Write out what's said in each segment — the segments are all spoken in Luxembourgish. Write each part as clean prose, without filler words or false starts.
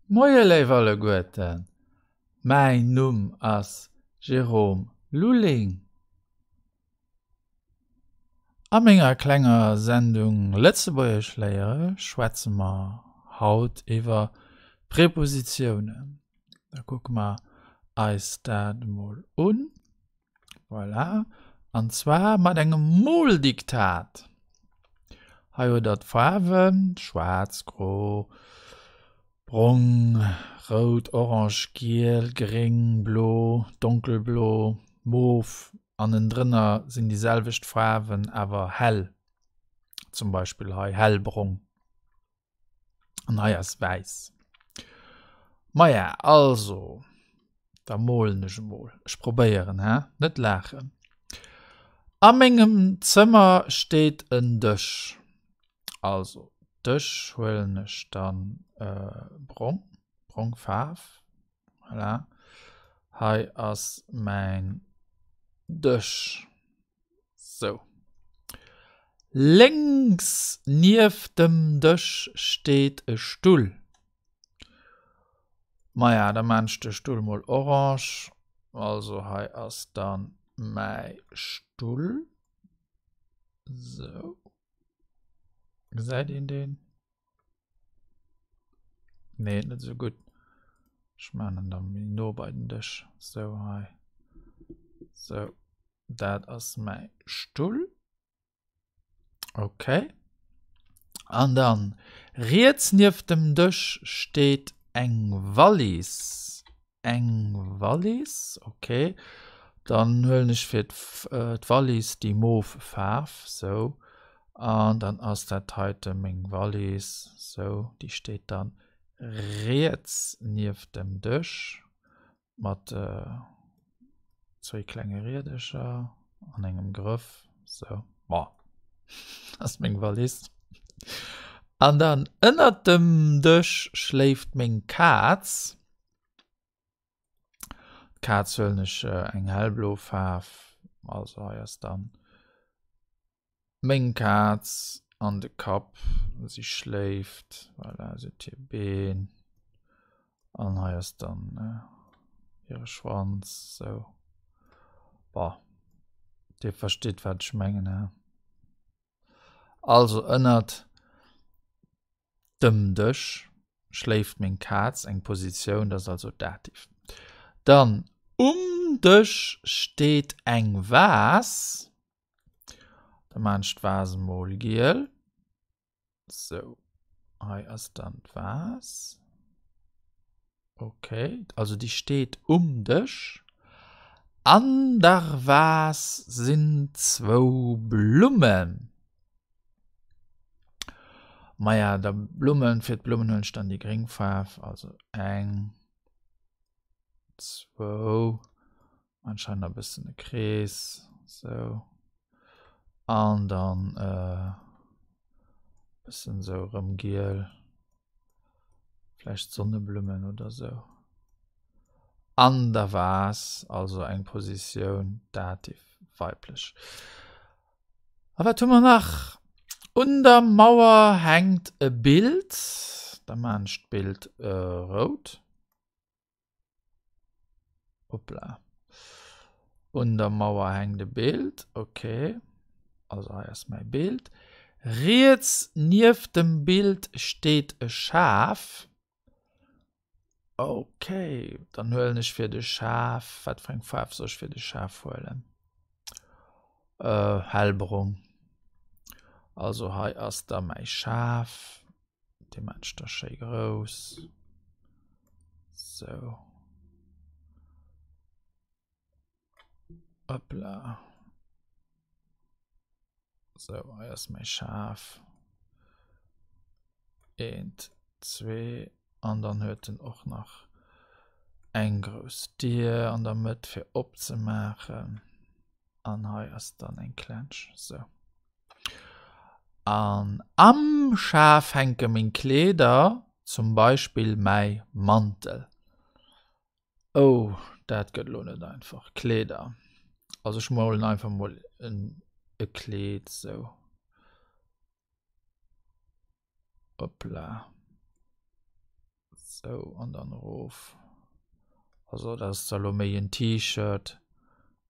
Moie léif alleguerten, mäin Numm ass Jérôme Lulling. A menger klenger Sendung Lëtzebuergesch léiere schwätze mer haut iwwer Prepositiounen. Da kucke mer eis dat emol un. Voilà. An zwar mat engem Moldiktat. Hei huet der d'Faarwen, schwaarz, gro, brong, rout, orange, giel, gréng, blo, donkelblo, mof an ënnendrënner sinn déi selwecht Faarwen awer hell. Zum Beispill hei hellbrong. An hei ass wäiss. Maja, also, da molen ech emol. Ech probéieren, hä? Net laachen. A mengem Zëmmer steet en Dësch. Also, Dësch huelen ech dann äh, brong, brong Faarf. Voilà. Hei ass mäin Dësch. Sou. Lénks nieft dem Dësch steet e Stull. Maja, da maan ech de Stull mol orange. Also hei ass dann mäi Stull. Sou. Gesäit een deen? Nee, net esou gutt. Ech maan en da méi no bei den Dësch. Sou hei. Sou. Dat ass mäi Stull. Okay. An dann riets nieft dem Dësch steet eng Wallis. Eng Wallis, okay. Dann huelen ech fir d'Wallis déi mof Faarf, sou. An dann ass dat heite meng Wallis, sou. Déi steet dann riets nieft dem Dësch. Mat zwéi klenge Riedercher an engem Grëff. Sou, bon, ass meng Wallis. An dann ënnert dem Dësch schléift meng Kaz. D'Kaz huelen ech eng hellblo Faarf, also hei ass dann Meng Kaz an de Kapp, si schléift, voilà, si huet hir Been an hei ass dann hire Schwanz, sou. Bon, dir verstitt wat ech mengen, he? Also ënnert dem Dësch schléift meng Kaz, eng Positioun, dat ass also Dativ. Dann um Dësch steet eng Vas. Da maan ech d'Vase mol giel. Sou, hei ass dann d'Vase. Okay, also déi steet um Dësch. An der Vase sinn zwou Blummen. Maja, da Blummen, fir d'Blummen hunn ech dann déi gréng Faarf, also eng, zwou. Anscheinend e bëssen e Krees, sou. An dann äh, bëssen sou rëm giel. Vläicht Sonneblummen oder sou. An der Vase, also eng Positioun, Dativ weiblech. A wat hu mer nach? Un der Mauer hänkt e Bild. Da maan ech d'Bild äh, rout. Hoppla. Un der Mauer hänkt e Bild. Okay. Also hei ass mäi Bild. Riets nieft dem Bild steet e Schaf. Okay, dann huelen ech fir de Schaf, wat fir eng Faarf soll ech fir de Schaf huelen? Äh, hellbrong. Also hei ass da mäi Schaf. Dee maan ech da schéi grouss. Sou. Hoppla. Sou, hei ass mäi Schaf. Eent, zwee, an dann huet en och nach eng grouss Dier an der Mëtt fir opzemaachen. An hei ass dann eng Klensch. Sou. An am Schaf hänke meng Kleeder, zum Beispill mäi Mantel. Oh, dat gëtt elo net einfach. Kleeder. Also ech molen einfach mol en e Kleed sou. Hoppla. Sou, an dann erof. Also dat ass zwar elo méi en T-Shirt,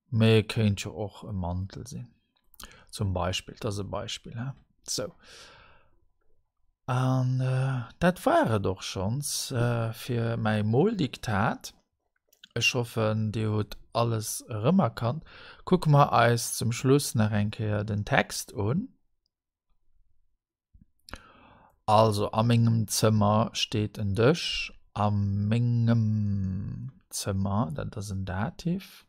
mee kéint jo och e Mantel sinn. Zum Beispill, dat ass e Beispill, he. Sou. An dat war et och schonns fir mäi Moldiktat. Ech hoffen, Dir hutt alles erëmerkannt. Kucke mer eis zum Schluss nach eng Kéier den Text un. Also a mengem Zëmmer steet en Dësch. A mengem Zëmmer, dat ass en Dativ.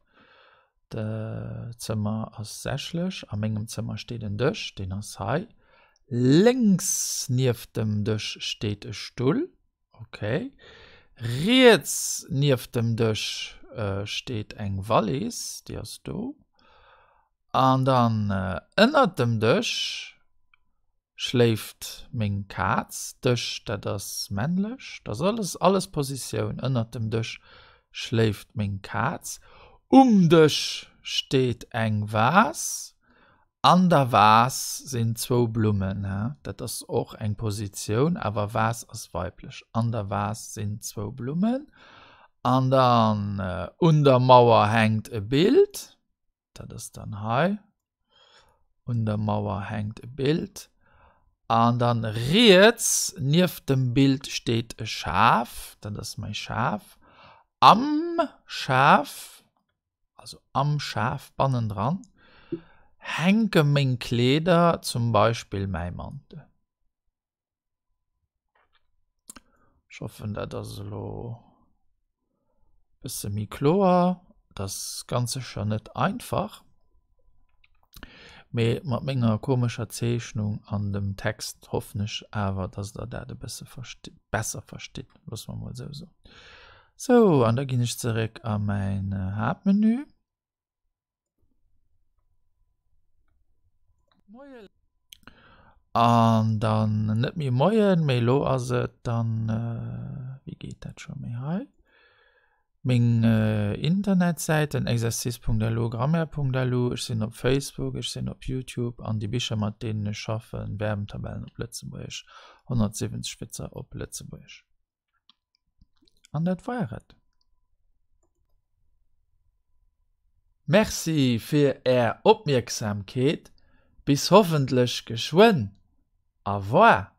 De Zëmmer ass sächlech. A mengem Zëmmer steet en Dësch, deen ass hei. Lénks nieft dem Dësch steet e Stull. Ok. Riets nieft dem Dësch steet eng Wallis, déi ass do. An dann ënnert dem Dësch schléift meng Kaz. Dësch, dat ass männlech. Dat ass alles, alles Positioun. Ënnert dem Dësch schléift meng Kaz. Um Dësch steet eng Vase. An der Vase sinn zwou Blummen. Dat ass och eng Positioun, awer Vase ass weiblech. An der Vase sinn zwou Blummen. An dann un der Mauer hänkt e Bild. Dat ass dann hei. Un der Mauer hänkt e Bild. An dann riets nieft dem Bild steet e Schaf. Dat ass mäi Schaf. Am Schaf, also am Schaf bannendran, hänke meng Kleeder, zum Beispill mäi Mantel. Ech hoffen dat ass elo bësse méi kloer. Dat ass ganz sécher net einfach, mee mat menger komescher Zeechnung an dem Text hoffen ech awer, dass der dat e bësse besser verstitt, loosse mer mol esou soen. Sou, an da ginn ech zeréck a mäin Haaptmenü. An dann net méi Moien, mee elo ass et dann, wéi geet dat scho méi hei? Meng Internetsäiten exercice.lu, grammaire.lu, ech sinn op Facebook, ech sinn op YouTube an déi Bicher mat deenen ech schaffen, Verbentabellen op Lëtzebuergesch, 170 Witzer op Lëtzebuergesch. An dat war et. Merci fir är Opmierksamkeet, bis hoffentlech geschwënn. Au revoir.